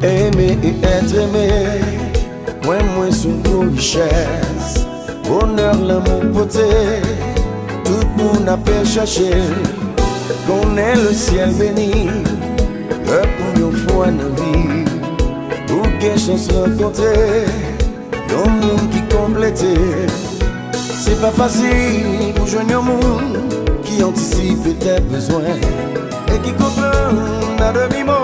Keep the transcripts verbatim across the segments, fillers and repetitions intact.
Aimer et être aimé, kwè mwen se yon gwo richès. Bonè lanmou pote, tout moun ape chache l. Konnen le ciel béni, lè pou yon fwa nan vi ou gen chans rankontre yon moun ki konplete. Se pa fasil pou jwenn yon moun ki antisipe tèt bezwen e ki konprann a demi mo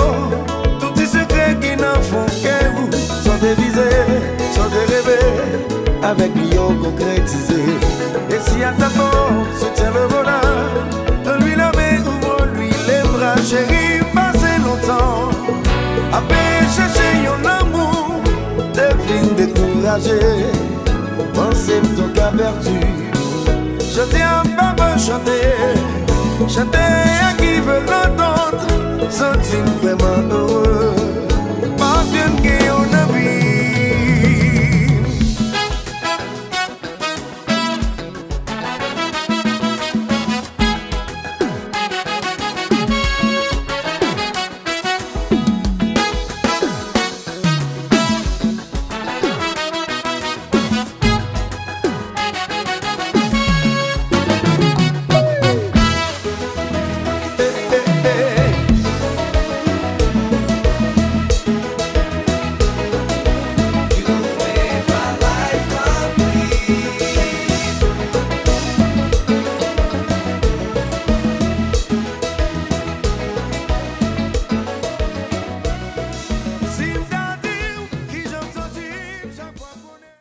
tout ti sekrè ki nan fon kè ou. Sa w te vize, sa w te reve, avèk li yo konkretize. E si atak ou soutyen le vola, tend lui la main, ouvre lui les bras, chéri, pase lontan ape chache yon lanmou, te fin dekouraje. Panse m tou ka pèdi. Chante an pa bon chante. Chante a ki vle antant. Santi m vrèman ere. Paske m gen yon anvi. Si m ta di w kijan m santi m, chak fwa m konnen.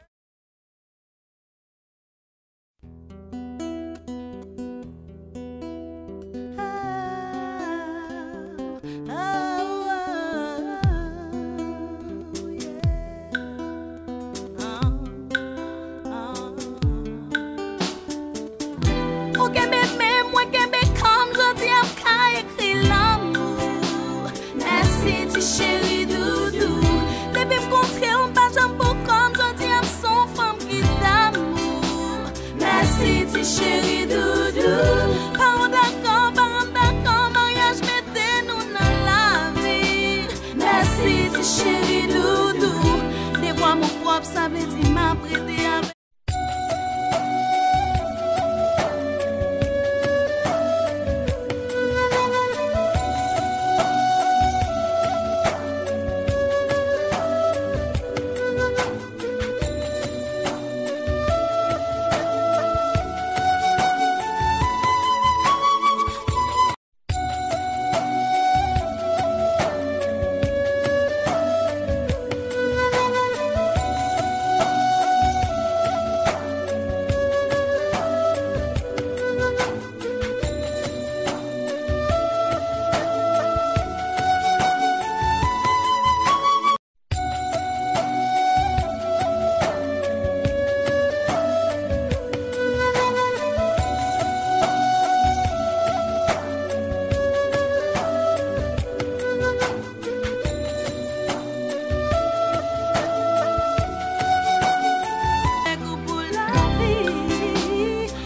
Ou kenbe men mwen, kenbe kò m, jodi a m ka ekri lanmou. Mèsi ti cheri doudou. Depi m kontre w, m pa janm pou kò m, jodi a m se yon fanm ki damou. Mèsi ti cheri doudou. Paran dakò, paran dakò, maryaj mete nou nan lavi. Mèsi ti cheri doudou. Devwa m pwòp, sa vle di m ap rete avèk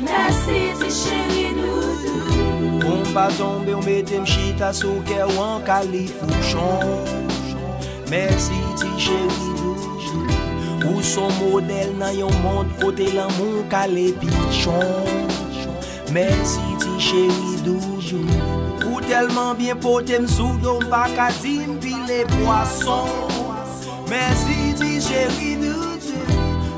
Mèsi ti cheri doudou. Pou m pa tonbe, w mete m chita sou kè w an kalifouchon. Mèsi ti cheri doudou. Ou s on modèl nan yon mond kote lanmou kale pichon. Mèsi ti cheri doudou. Ou tèlman byen pote m sou do, m pa ka di m pile pwason. Mèsi ti cheri doudou.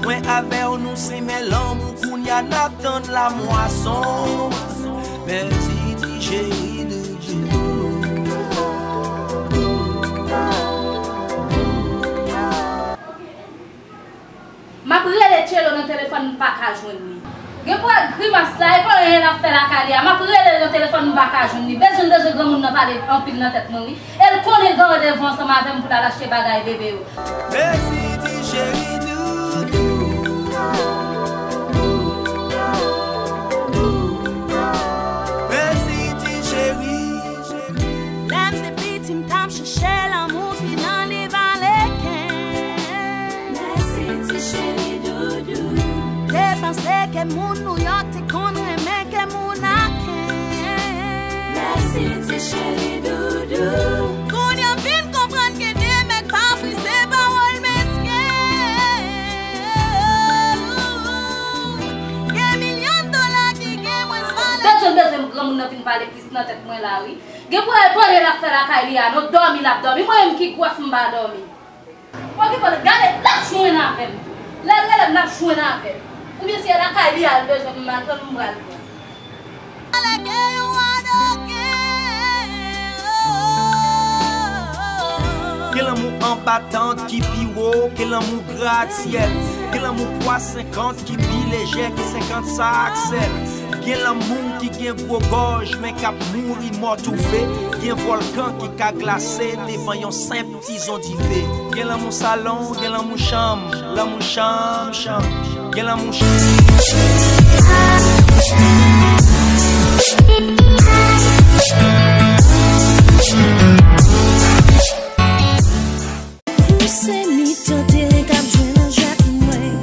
Mwen avè w nou simen lanmou, kounye a n ap tann lamwason. Mèsi ti cheri doudou. M ap rele Tchelo nan telefòn, m pa ka jwenn li. Gen pou wè grimas la, e pa anyen l ap fè lakay li a. M ap rele l nan telefòn, m pa ka jwenn li. Bezwen, bezwen granmoun nan pale anpil nan tèt mwen, wi. E l konnen l gen randevou ansanm avè m pou l al achte bagay bebe yo. Mèsi ti cheri doudou. Mèsi ti cheri. Lè m te piti, m t ap chèche lanmou ki nan liv aleken. Mèsi ti cheri doudou. Te panse ke moun Nouyòk te konn renmen ke moun Aken. Mèsi ti cheri doudou. Kounye a m vin konprann ke de nèg pa fri se pawòl mesken. Gen milyon dola ki gen mwens valè. Bezwen, bezwen granmoun nan vin pale plis nan tèt mwen la, wi. Gen pou wè pale l ap fè lakay li a, non, dòmi l ap dòmi. Mwen menm ki gwòs m pa dòmi. Okipe l, gade, l ap jwenn avè m. Lè l rele m, l ap jwenn avè m. Oubyen si e lakay li a l bezwen m al pran l, m pral pran. Gen lanmou anba tant ki pi wo ke lanmou gratyèl. Gen lanmou pwa senkant ki pi lejè ke senkant sa ak sèl. Gen lanmou ki gen gwo gòj, men k ap mouri mò toufe. Gen vòlkan ki ka glase devan yon senp tizon dife. Gen lanmou salon, gen lanmou chanm, lanmou chanm, chanm. Gen lanmou chanm. Pou se mitan teren k ap jwe nan jwèt mwen,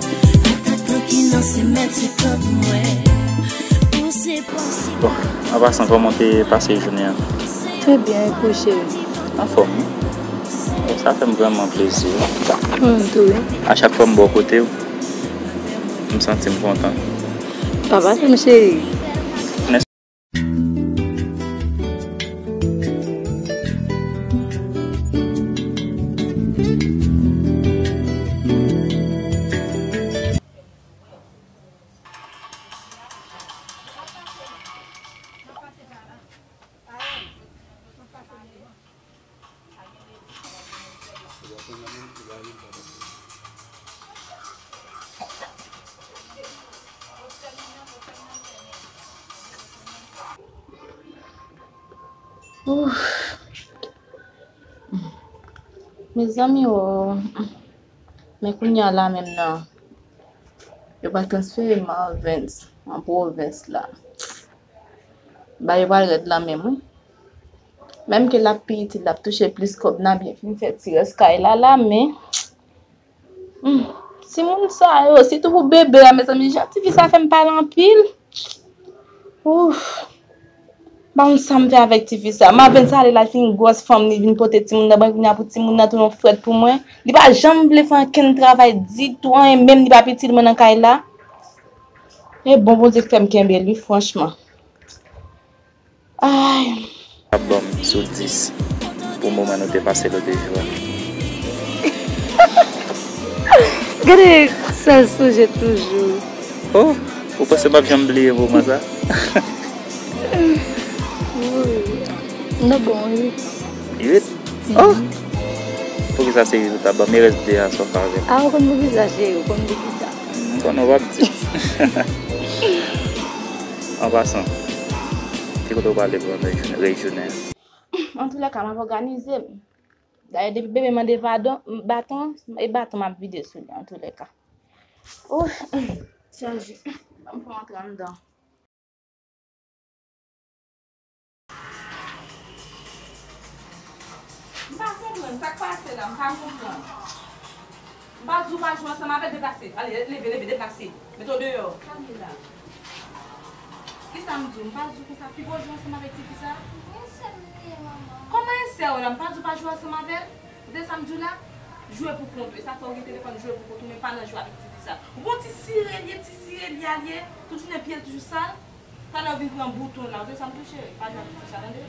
atakan ki lanse mèt se kòb mwen. Pou se pòs. Bon, an pasan, kòman w te pase jounen an? Trè byen, e pou w, cheri? Anfòm, wi. Bon, sa fè m vrèman plezi, wi. Mwen menm tou, wi. A chak fwa m bò kote w, m santi m kontan. Pa pase m, cheri. Ouf. Mezanmi, o. Men kounye a la menm nan, yo pral transfere Marvens an pwovens la. Bagay yo pral rèd lan menm, wi. Menm ke l ap pi itil, l ap touche plis kòb, n a byen fin fè ti rès kay la, la, men, hmm, timoun sa yo, sitou pou bebe a, mezanmi, jan tifi sa fè m pale anpil. Ouf. M pa konn sa m fè avèk tifi sa. Marvens ale la, l fin gwòs fanm, li vin pote timoun nan ban, kounye a pou timoun nan tounen yon frèt pou mwen. Li pa janm vle fè ankenn travay ditou, anyen, menm li p ap itil mwen nan kay la. E bon Bondye k fè m kenbe l, wi, franchman. Ay. Ap ban m sou dis pou moman nou te pase lòt jou a. Gade sa l sonje toujou. Oh, ou panse m ap janm bliye moman sa? Wi. Nou bon, wi. Uit? Oh! Poukisa se uit ou ta ban m? E rès de a sa w fè avè m? A, ou konn poukisa, cheri, ou konn poukisa. M konnen w p ap di. An pasan, ki kote w prale pou rejounen an? Antoulèka, m ap òganize m. Dayè, depi bebe mande vadon, baton, e baton m ap vide sou li, antoulèka. Ouf, chaje. Ban m fè antre anndan. M pa konprann sa k pase la, m pa konprann. M pa di w pa jwe ansanm avè l, deplase. Ale, leve, leve, deplase. Mete w deyò. Kalme la. Kisa m di w? M pa di w konsa, pi gwo jwe ansanm avèk tifi sa? Men sè m li ye, manman. Kòman e sè w la? M pa di w pa jwe ansanm avè l? Ou tande sa m di w la? Jwe pou kont ou. E sa fè w gen telefòn jwe pou kont ou, men pa nan jwe avèk tifi sa. Ou gon ti sirelye, ti sirelye a l ye. Tout jounen pye l toujou sal. Talè w vin pran bouton la, ou tande sa m di w, cheri? Pa jwe avèk ti sa, tande?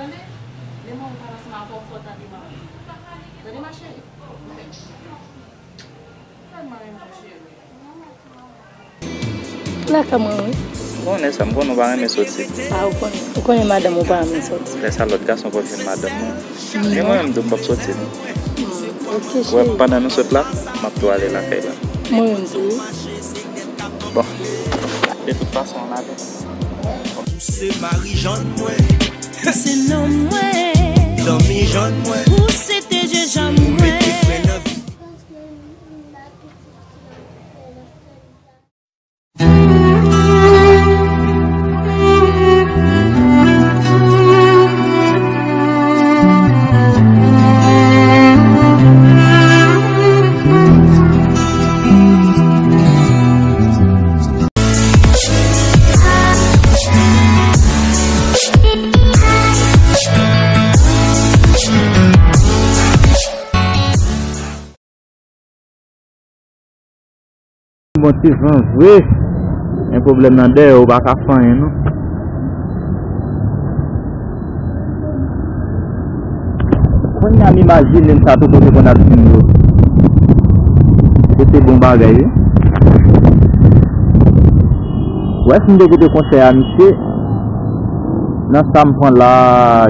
Tande? Lè manman w pale ansanm avè w, fò w tande manman. Tande, ma chérie? Tèlman renmen w, cheri. Lakay mwen, wi. M konnen sa, m konnen w pa renmen soti. A, ou konnen, ou konnen madanm ou pa renmen soti. Lè sa lòt gason pral jwenn madanm nou. Men mwen menm tou m p ap soti non. Ok, cheri. Ou wè, pandan nou sot la, m ap tou ale lakay la. Mwen menm tou. Bon. De tout fason, n a vin. Ou se mari Jan mwen. Ou se nonm mwen. Zanmi Jan mwen. Ou se T G Jan mwen. Ou mete fre nan vi. Bon ti van vre. Gen pwoblèm nan dèyè, ou pa ka fè anyen non. Kounye a m imajine m sa tou kote konn ap di m yo. Se te bon bagay wi. Ou wè si m te koute konsèy a misye, nan sa m pran la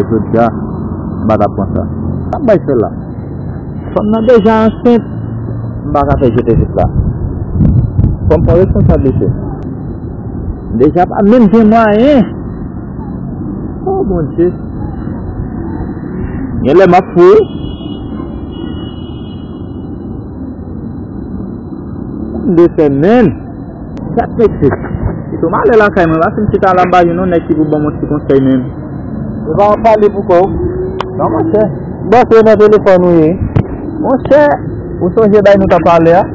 jodi a, m pa t ap pran sa. Sa m bay fè la? Fanm nan deja ansent, m pa ka fè jete jis la. Fò m pran responsablite. M deja pa menm gen mwayen. Oh Bondye. Gen lè m ap fou wi. De sèmèn. Gad mesye. Pito m ale lakay mwen, paske m chita la m pa jwenn yon nèg ki pou ban m yon ti konsèy menm. Ou pa ap pale pou kò w? Non, monchè. Bòs yo nan telefòn ou ye. Monchè, ou sonje bay nou t ap pale a?